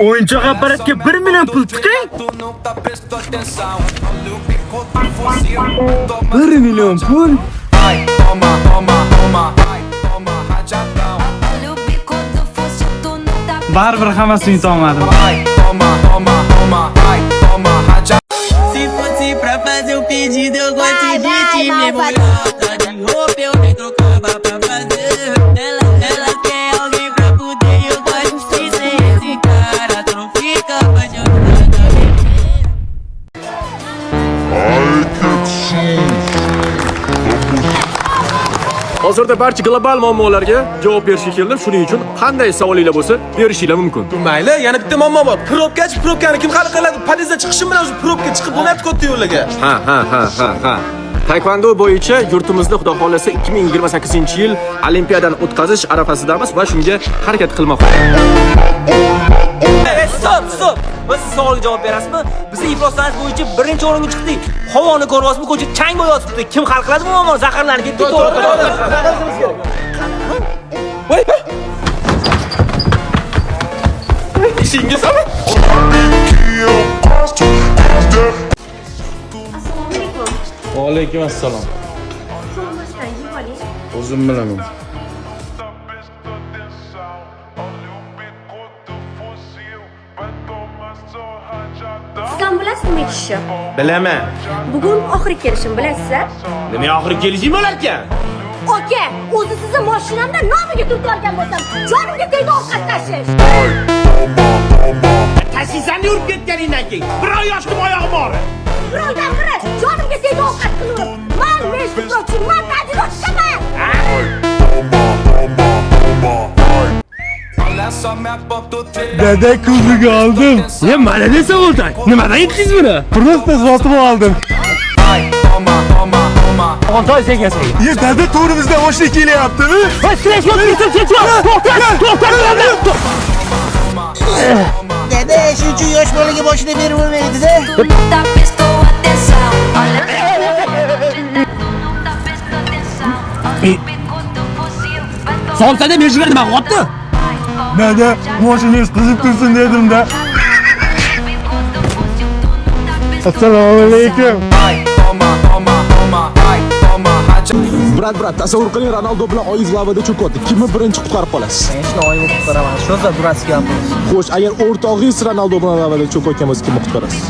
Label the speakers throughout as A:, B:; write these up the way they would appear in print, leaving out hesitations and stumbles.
A: O'yinchoq apparatga 1 million pul tiqing. 1 million pul? Baribir hammasini yutolmadim.
B: Se fosse pra fazer o pedido, eu gosto de te mergulhar. Tá de roupa, eu nem trocava pra fazer. Ela quer alguém pra poder, eu gosto de ser esse cara. Tu não fica apaixonada.
C: Hozirda barcha global muammolarga javob berishga keldim. Shuning uchun qanday savolinglar bo'lsa, berishinglar mumkin.
D: Mayli, yana bitta muammo bor. Probkachi, probkani kim hal qiladi? Podyezdda chiqishim bilan o'zi probka chiqib bo'lmayapti katta yo'llarga.
C: Ha, ha, ha, ha, ha. Taekwondo bo'yicha yurtimizda Xudo xolasa 2028-yil olimpiadani o'tkazish arafasidamiz va shunga harakat qilmoqda.
E: Стоп, стоп. Biz siz savolga javob berasizmi? Biz ifloslanish bo'yicha birinchi o'ringa chiqdik. Havoni ko'ryapsizmi? Ko'cha chang bo'lyapti. Kim hal qiladi bu muammoni? Zaharlanib ketdik. To'g'ri.
D: Voy. Ishingiz ham.
F: Assalomu alaykum.
G: Va alaykum assalom.
F: So'rmasdan yeb oling.
G: O'zim bilaman.
F: Siz ham bilasizmi nima ichishni?
G: Bilaman.
F: Bugun oxiri kelishim, bilasiz-a?
G: Nima oxiri kelishing bo'lar ekan?
F: Aka, o'zi sizni mashinamda nomiga turtib olgan bo'lsam, jonimga tegdi ovqat tashish.
G: Tashiysan yurib ketganingdan keyin bir oy yoshdim oyog'im og'rib.
F: Birovdan biri jonimga tegdi ovqat qilib. Man между прочим, man tadqiqotchiman.
A: Dada kubiga oldim. Ne mana desa bo'ldi. Nimadan yetdingiz buni? Просто sotib oldim. Oltoy sekin sekin.
H: Ye dada to'g'rimizdan mashina kelyaptimi?
A: Voy, stress yo'q, to'xta, to'xta, to'xta.
B: Dada, shuning uchun yosh bolaga boshini berib bo'lmaydi-da.
A: Somsada meshiklar nima qilyapti?
H: Dada, mashinangiz qizib tursin dedim-da. Assalomu alaykum.
I: Brat, brat, tasavvur qiling, Ronaldo bilan oyiz lavada cho'kyapti. Kimni birinchi qutqarib qolasiz?
E: Конечно, oyimni qutqaraman. Shu za дурацкий вопрос.
I: Xo'sh, agar o'rtog'ingiz Ronaldo bilan lavada cho'kayotgan bo'lsa, kimni qutqarasiz?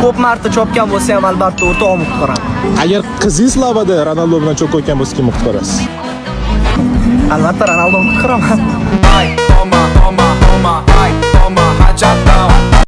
E: Ko'p marta chopgan bo'lsa ham albatta o'rtog'imni qutqaraman.
I: Agar qizingiz lavada Ronaldo bilan cho'kayotgan bo'lsa, kimni qutqarasiz?
E: Albatta Ronaldoni qutqaraman.